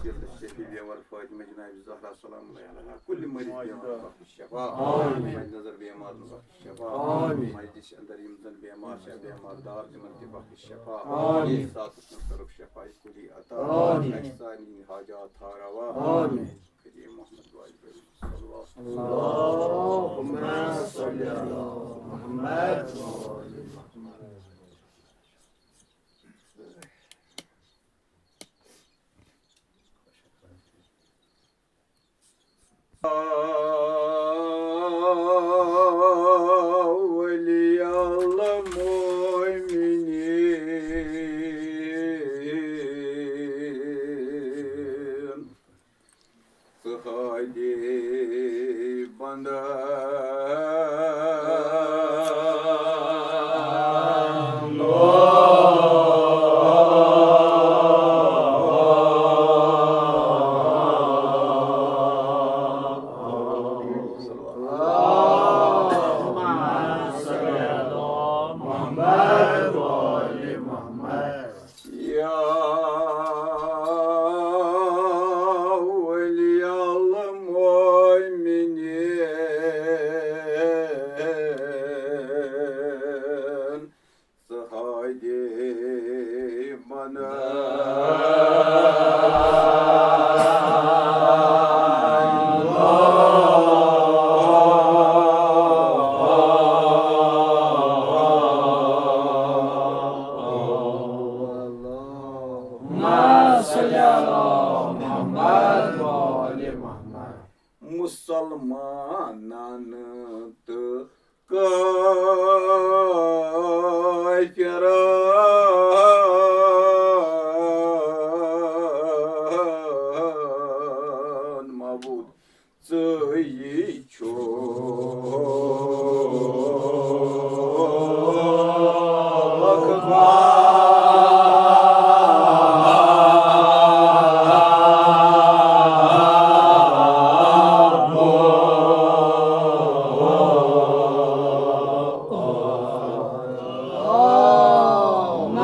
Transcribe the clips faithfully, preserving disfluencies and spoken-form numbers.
جلد شفیع بیمار فاطمہ جناب زہرا سلام اللہ علیہا، کل مریض بیمار بخش شفا۔ آمین۔ مد نظر بیمار بخش شفا۔ آمین۔ مجلس اندر یم زن بیمار چھِ، بیمار دار تمن تہِ بخش شفا۔ آمین۔ ساتس منٛز کرُکھ شفا کلی عطا۔ آمین۔ اَسہِ سارنٕے حاجات ہاو روا۔ آمین۔ کٔرِو محمد واجبہ صلوات۔ اللهم صل على محمد وآل محمد۔ ولي المؤمنين. ژٕ ہٲدِ بنٛدن۔ اللهم صل على محمد وآل محمد۔ يا ولي المؤمنين، ژٕ ہٲدِ بنٛدن۔ اللهم صل على محمد وآل محمد۔ مسلمانن تہٕ کٲفرن معبود ژٕے چھُکھ۔ اللهم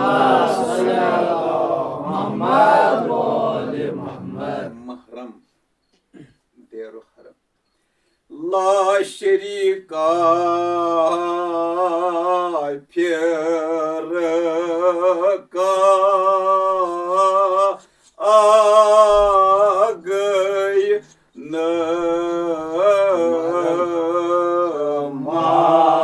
صل على محمد وآل محمد۔ محرم، دیر و حرم۔ لا شریک فرقہ آگے نہ محرم۔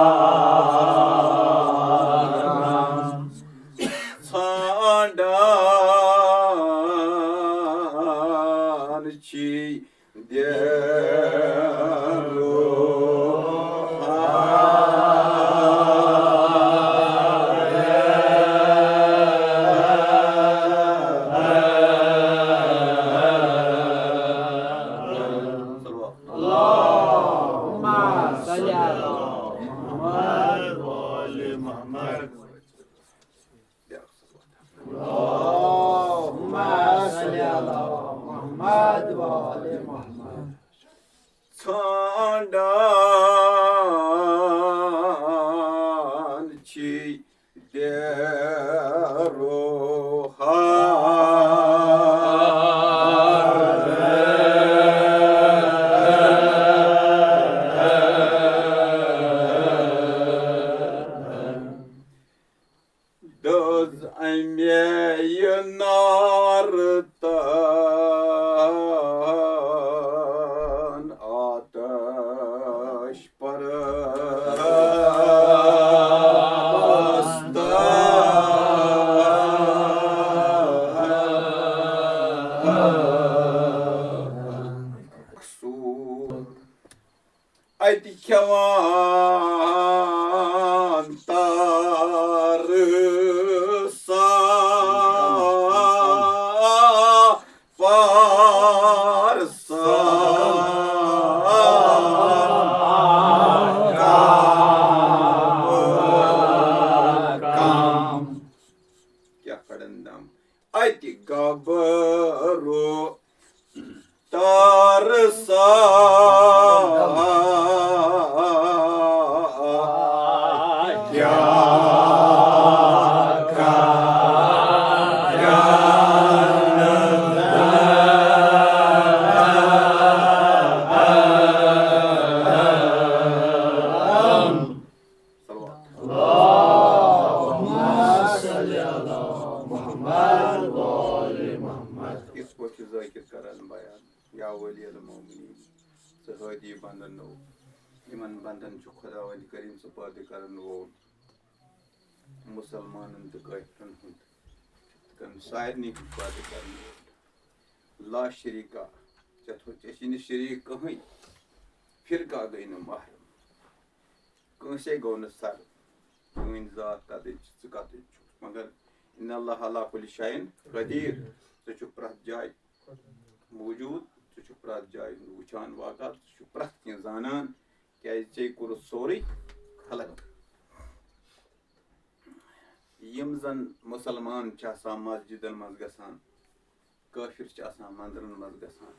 ژھانٛڈان چھی دیرو اللهم صل على محمد وآل محمد۔ اللهم صل على محمد وآل محمد۔ ژھانٛڈان چھی دیرو حرم۔ دٔز اَمے نارٕ تن آتش پرستن۔ اَتہِ کھٮ۪وان تارٕ سا پار سا کم۔ کیٛاہ کھڑن دم؟ اَتہِ گبرو تارٕ سا یِتھ پٲٹھۍ چھُ ذٲکِر کران بیان، یا ولی المومنین، ژٕ ہٲدی بندن نوٚو۔ یِمن بندن چھُ خداوند کریم ژٕ پٲدٕ کرن وول مُسلمانن تہٕ کٲفرن ہُنٛد، تہٕ کٔمۍ سارنٕے ہُنٛد پٲدٕ کرن وول۔ لا شریکہ، ژےٚ تھوٚو، ژےٚ چھُے نہٕ شریٖک کٕہٕنۍ، فرقہ گٔے نہٕ محرم، کٲنٛسے گوٚو نہٕ سر، چٲنۍ ذات کتٕچ چھِ، ژٕ کتٕچ چھُکھ، مگر ان اللہ علی کل شیء قدیر، ژٕ چھُکھ پرٛٮ۪تھ جایہِ موجود، ژٕ چھُکھ پرٛٮ۪تھ جایہِ ہُنٛد وٕچھان واقعہ، ژٕ چھُکھ پرٛٮ۪تھ کینٛہہ زانان، کیازِ ژےٚ کوٚرُتھ سورُے خلق۔ یِم زن مُسلمان چھِ آسان مسجدن منٛز گژھان، کٲفِر چھِ آسان مندرن منٛز گژھان،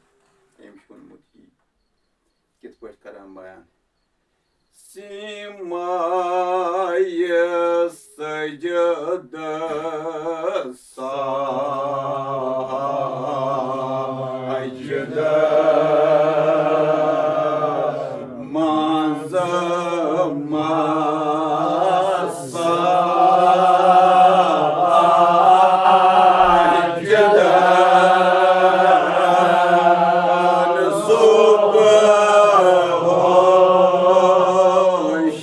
أمۍ چھُ ووٚنمُت یی۔ کِتھ پٲٹھۍ کران بیان؟ سیمایہِ سجدٕ سجدٕ منٛز مسجدن صبح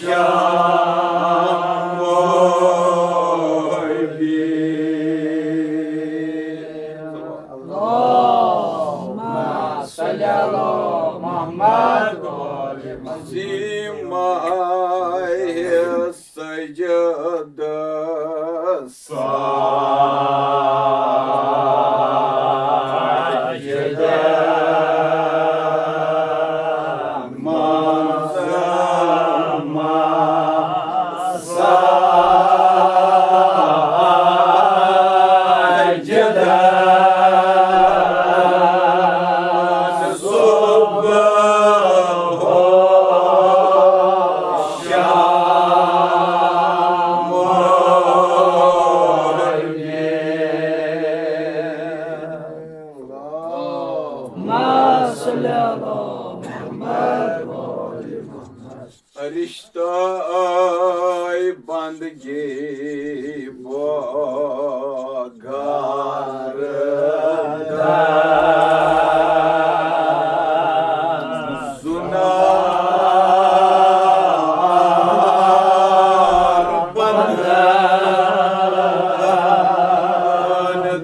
شام بیٖر۔ اللهم صل على محمد وآل محمد۔ سیمایہِ سجدٕ سجدٕ منٛز مسجدن صبح شام بیٖر۔ اللهم صل على محمد وآل محمد۔ رشتہ ٲے بندگی بو گار دار۔ سُنار بندن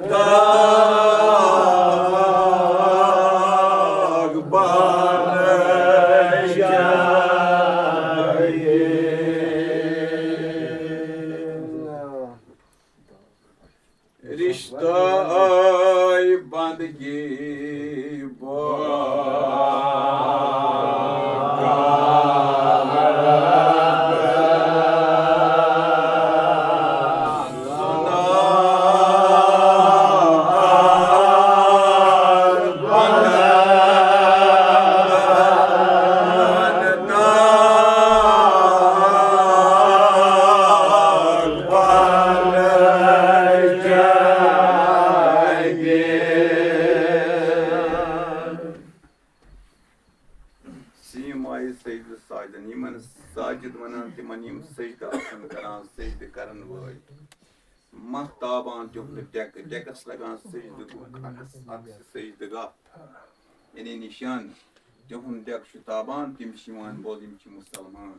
تاگ بانگی۔ رشتہ ٲے بندگی بو سیمایہِ سجدٕ ساجدن، یِمن ساجد ونان، تِمن یِم سجدٕ آسن کران، سجدٕ کرن وٲلۍ۔ مہ تابان تِہُنٛد ڈیکہٕ، ڈیکس لگان سجدٕ گوٚو، عکس، عکس سجدٕ گاہ، یعنی نشان، تِہُنٛد ڈیکہٕ چھُ تابان، تِم چھِ یِوان بولنہٕ، یِم چھِ مُسلمان۔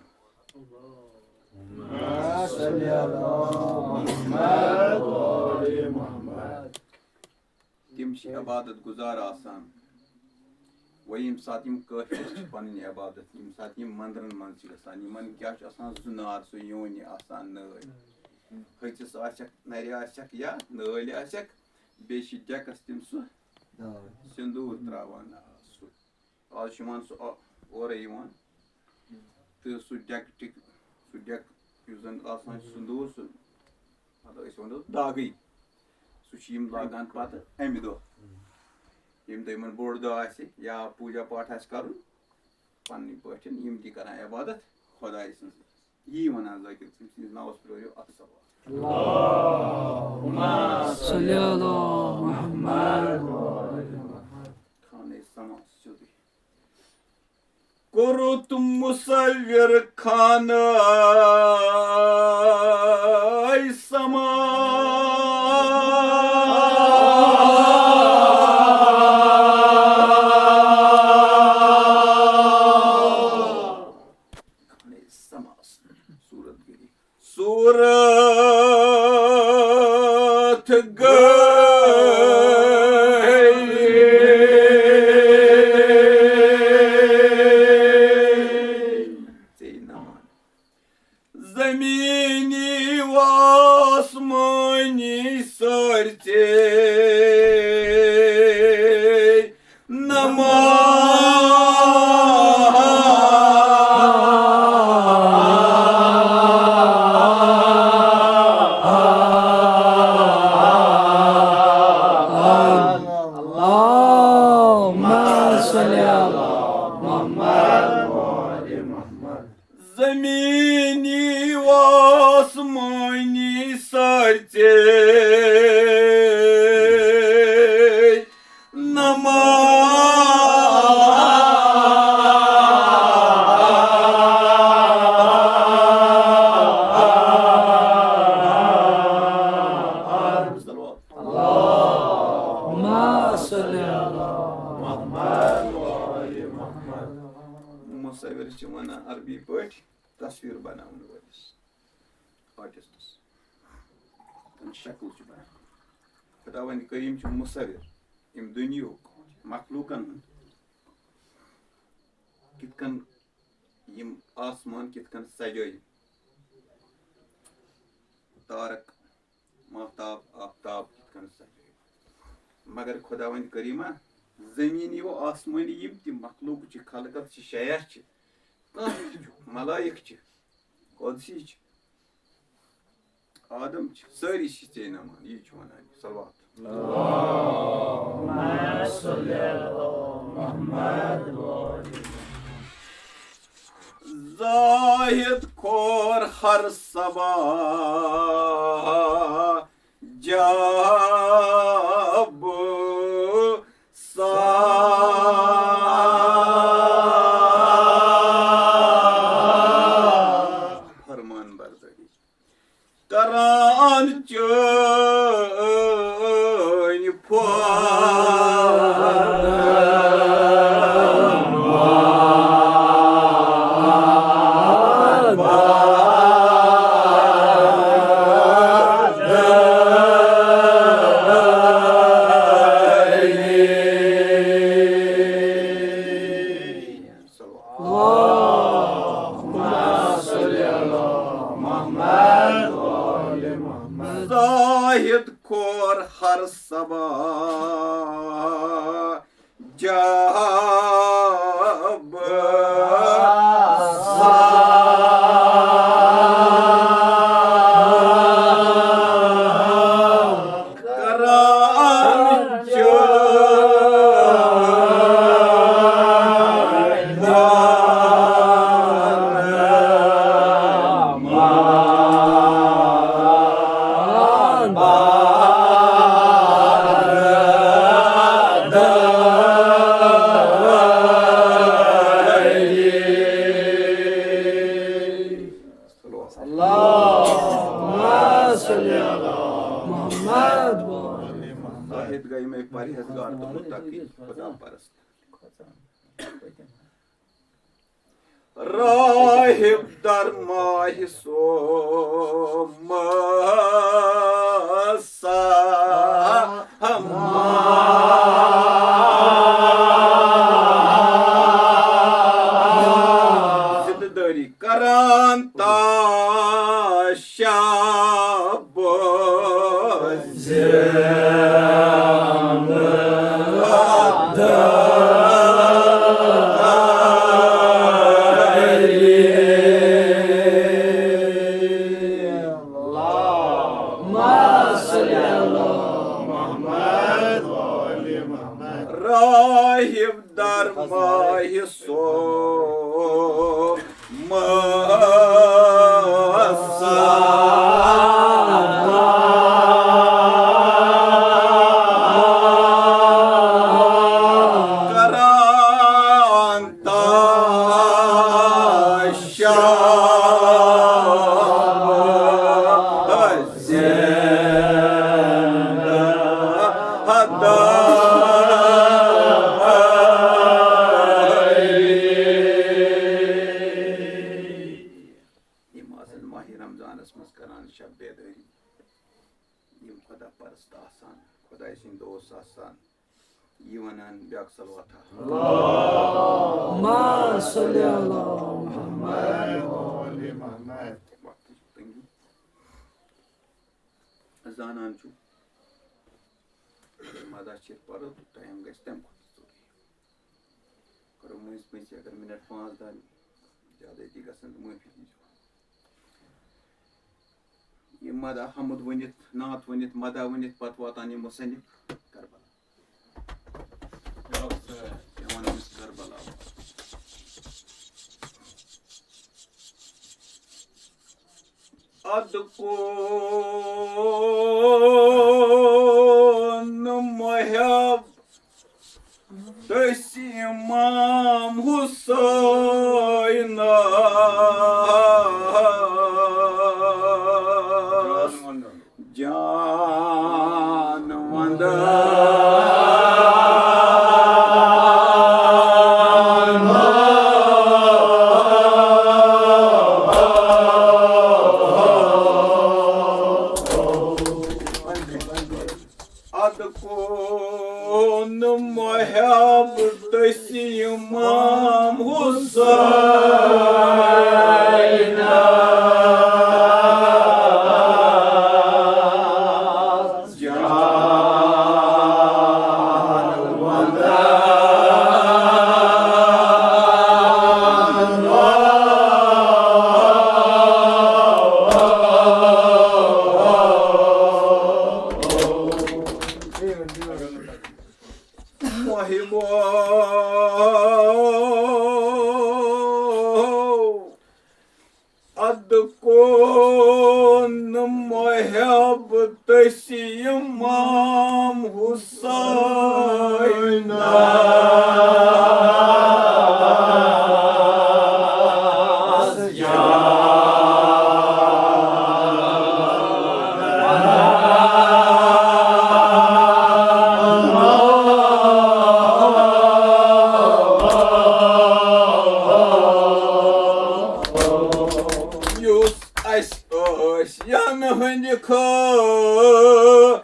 اللهم صل على محمد وآل محمد۔ تِم چھِ عبادت گُزار آسان۔ وۄنۍ ییٚمہِ ساتہٕ یِم کٲفِر چھِ پَنٕنۍ عبادت، ییٚمہِ ساتہٕ یِم مَندرَن منٛز چھِ گژھان، یِمَن کیٛاہ چھُ آسان؟ زُنار، سُہ یونہِ آسان نٲلۍ۔ ۂژِس آسٮ۪کھ، نَرِ آسٮ۪کھ یا نٲلۍ آسٮ۪کھ، بیٚیہِ چھِ ڈٮ۪کَس تِم سُہ سِندوٗر ترٛاوان۔ سُہ آز چھُ یِوان سُہ او-، اورَے یِوان۔ تہٕ سُہ ڈٮ۪کہٕ ٹِک-، سُہ ڈٮ۪کہٕ یُس زَن آسان چھُ سُہ دوٗر، سُہ، مطلب، أسۍ وَنو داغٕے، سُہ چھِ یِم لاگان پَتہٕ اَمہِ دۄہ۔ ییٚمہِ دۄہ یِمَن بوٚڑ دۄہ آسہِ یا پوٗجا پاٹھ آسہِ کَرُن، پَنٕنۍ پٲٹھۍ یِم تہِ کَران عبادت خۄداے سٕنٛز۔ یی وَنان ذٲکِر، تٔمۍ سٕنٛدِس ناوَس پٮ۪ٹھ روزیو اَکھ صلوات۔ اللهم صل على محمد۔ خانَے سَما سیوٚدُے۔ کوٚرُتھ مُصَوِّر خانَے سَما۔ اللهم صل على محمد. زمینی و آسمانی سارے نماز۔ اللهم صل على محمد وآل محمد۔ مصور چھِ وَنان عربی پٲٹھۍ تصویر بناون وٲلِس، آرٹسٹس۔ تٔمۍ شکل چھِ بناوان۔ خداوند کریم چھُ مصور، ییٚمہِ دُنیہُک، مخلوقن ہُنٛد، کِتھ کٔنۍ یِم آسمان کِتھ کٔنۍ سجٲیِم، تارک، ماہتاب، آفتاب کِتھ کٔنۍ سجٲیِم۔ مگر خداوند کریمہ، زمینی و آسمانی یِم تہِ مخلوق چھِ، خلقت چھِ، شیح چھِ، کانٛہہ تہِ چھُ، ملائک چھِ، قدسی چھِ، آدم چھِ، سٲری چھِ ژےٚ نمان۔ یی چھُ وَنان یہِ صلوات۔ اللهم صل على محمد وآل محمد۔ زاہد کھور ہر صبا جاب سا۔ فرمان برداری کران چٲنۍ فرمان۔ اللهم صل على محمد وآل محمد۔ زاہد کھور ہر صبا جاب سا۔ کران چٲنۍ اللهم صل على محمد وآل محمد۔ زاہد گٔے مےٚ پرہیزگار تہٕ متقی، خدا پرست۔ راہب در ماہ سوم سا زندٕ دٲری کران تا شب زندٕ دٲری۔ اللهم صل على محمد وآل محمد۔ راہب در ماہ سوم سا کران تا شب زندٕ دٲری۔ یِم آسن ماہِ رمضانس منٛز کران شب بیدٲری، یِم خدا پرست آسان، خداے سٕنٛدۍ دوست آسان، یہِ ونان بیاکھ صلواتہ۔ اللهم صل على محمد وآل محمد۔ وقتٕچ تنگی۔ زانان چھُ، مدہ چھِ پرو تہٕ ٹایم گژھِ تَمہِ کھۄتہٕ ضروٗری۔ کٲنٛسہِ پٲنٛسہِ اگر منٹ پانٛژھ دَہ زیادٕ أتی گژھن تہٕ معٲفی دیٖزیو۔ یہِ مدح حمد ؤنِتھ، نعت ؤنِتھ، مدح ؤنِتھ پتہٕ واتان یہِ مصنف کربلا۔ بیٛاکھ، ٲہ، یِوان أمِس کربلا۔ ادٕ کون محب تٔسۍ امام حسینس جان وندان۔ ادٕ کون محب تٔسۍ امام حسین۔ محبو، ادٕ کون محب تٔسۍ امام حسین۔ یُس اَسہِ ٲسۍ ین ہٕنٛدِ خٲطرٕ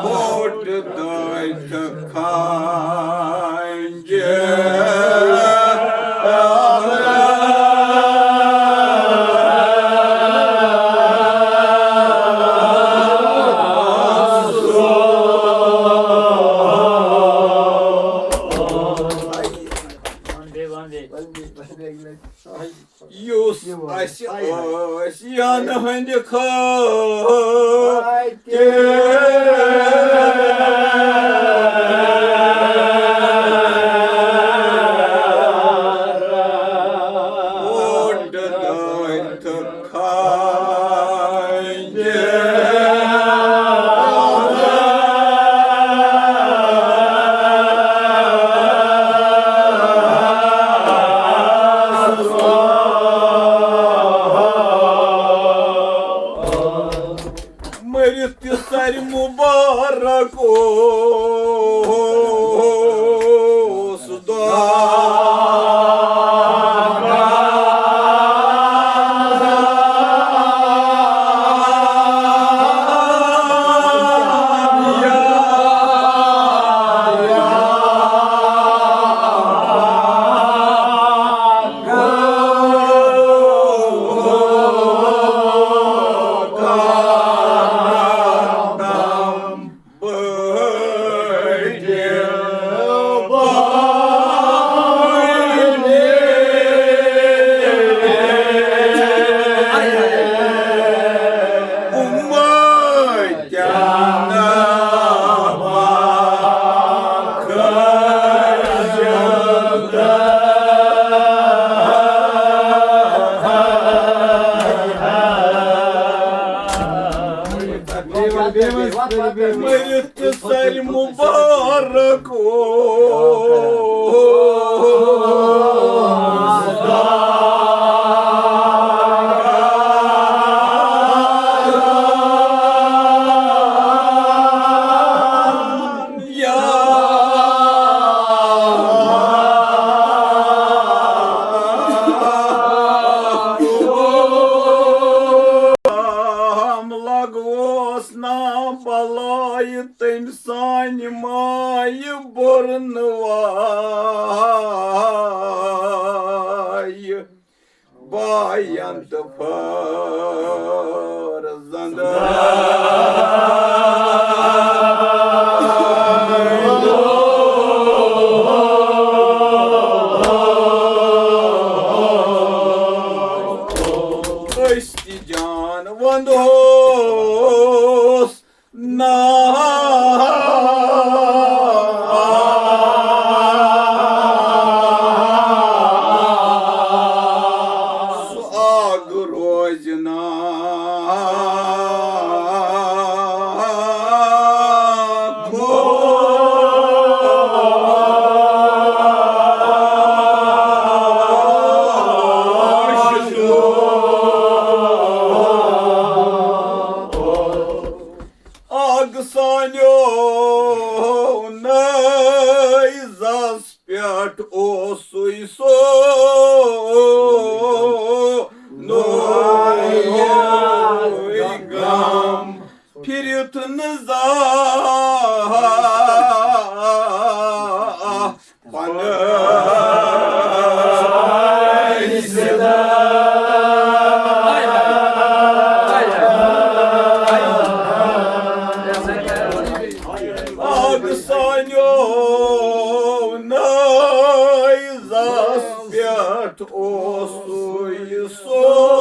ووٹ دٲرِتھ کھنٛجہِ۔ یُس اَسہِ ٲسۍ ین ہٕنٛدِ خٲطرٕ ووٹ دٲرِتھ کھنٛجہِ۔ مٔرِتھ تہِ سرِ مُبارک اوس دۄہ۔ مٔرِتھ تہٕ سرِ مُبارک اوس۔ یا لگوس نا بلاے تٔمۍ سانہِ مایہِ برنوا۔ ینت فرزند۔ أسۍ تہِ جان وندوس نا، سُہ آگ روزِ نا۔ آگ سانیو نیزس پٮ۪ٹھ اوسُے سونُے غم پھِرِتھ نہٕ زانٛہہ پنٕنۍ سِتھ۔ آگ سانیو نیزس پٮ۪ٹھ اوسُے سونُے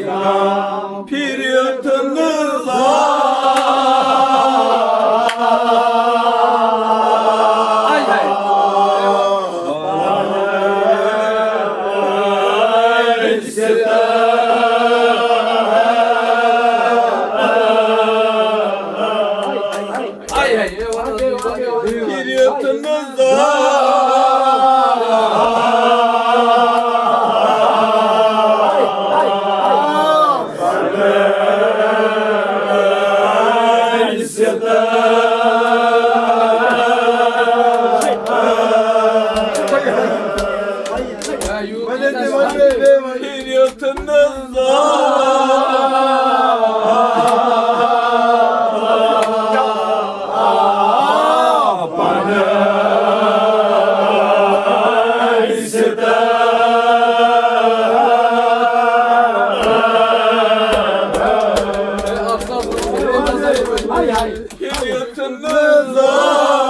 غم پھِرِتھ نہٕ زانٛہہ۔ پھِرِتھ نہٕ زانٛہہ۔ پھِرِتھ نہٕ زانٛہہ۔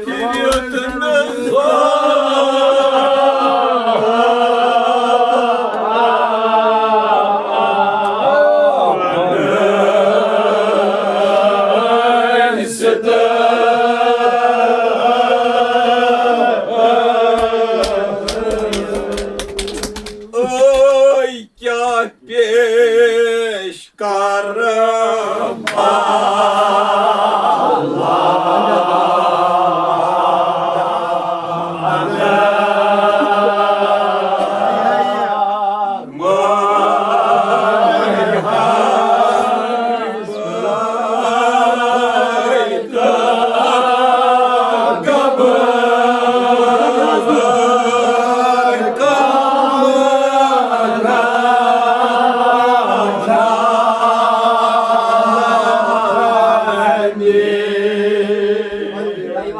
پھِرِتھ نہٕ زانٛہہ۔ أے کیٛاہ پیش کرٕ بہٕ؟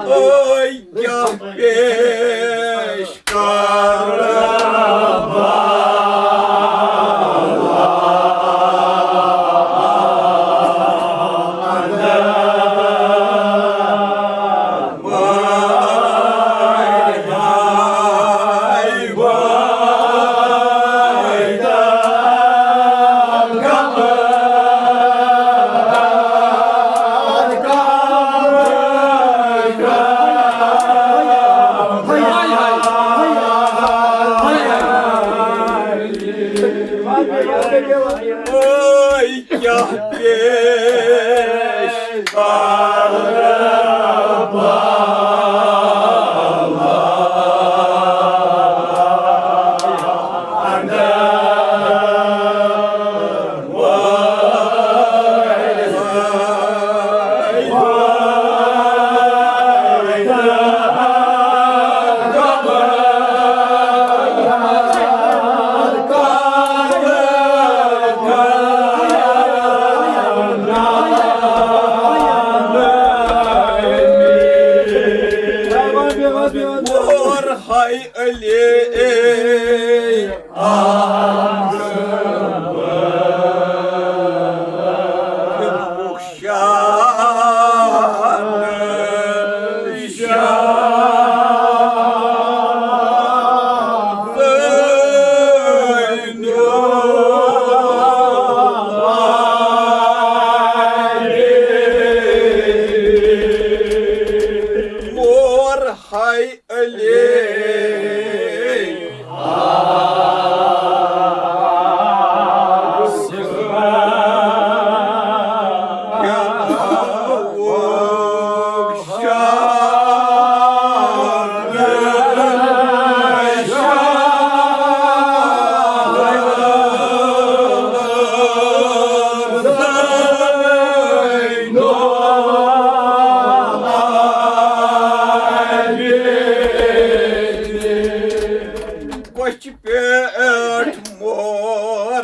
ٲے کیٛاہ پیش کرٕ بہٕ؟ ٲے کیٛاہ پیش کرٕ بہٕ؟ اور ہاے علی۔ اور ہاے علی۔ کۄچھِ پٮ۪ٹھ مور۔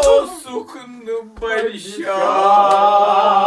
اوسُکھ نہٕ بَرِ شاہ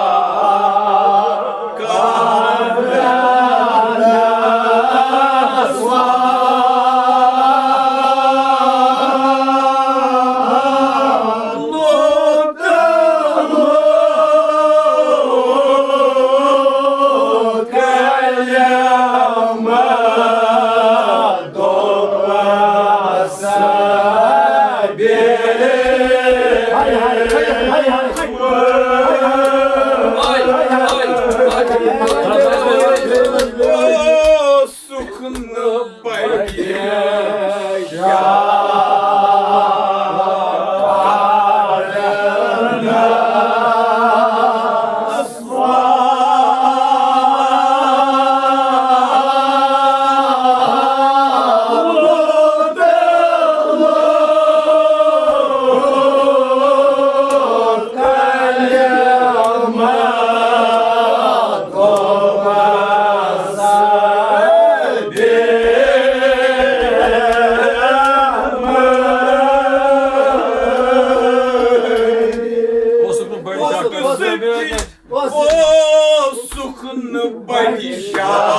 اوسُکھ نہٕ بَرِ شاہ۔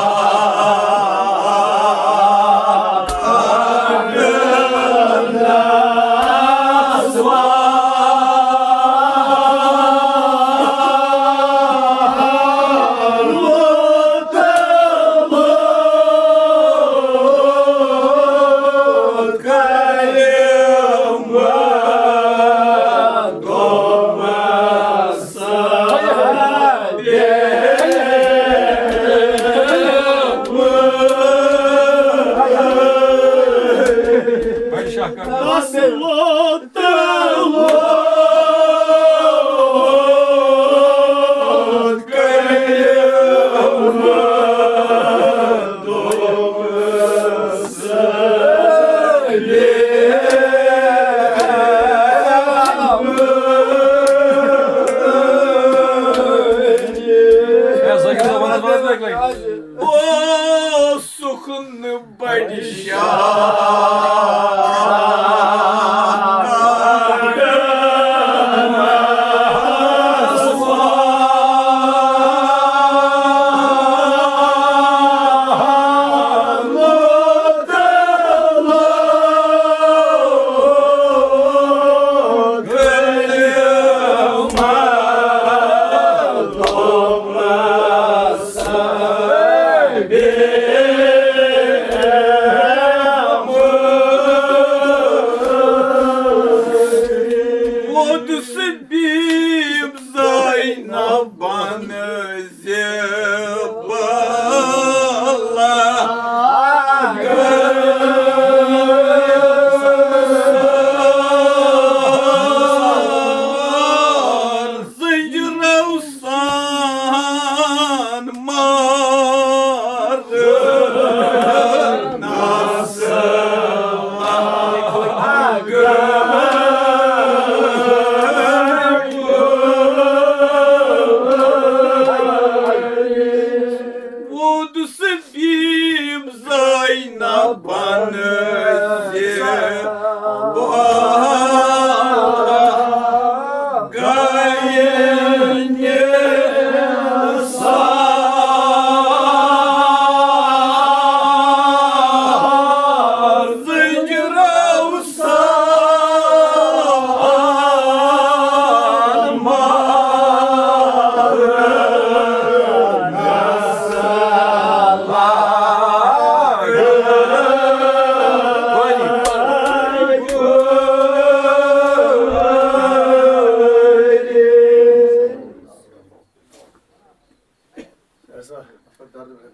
اوسُکھ نہٕ بَرِ شاہ۔ ووٚد سُہ بیم زینبن زِ بلا زنجیرو سان مارنس۔ ووٚد سُہ بیم زینبن زِ بلا گٔیَن سار زنجیرو سان مارنس۔ ایسا درد ہے۔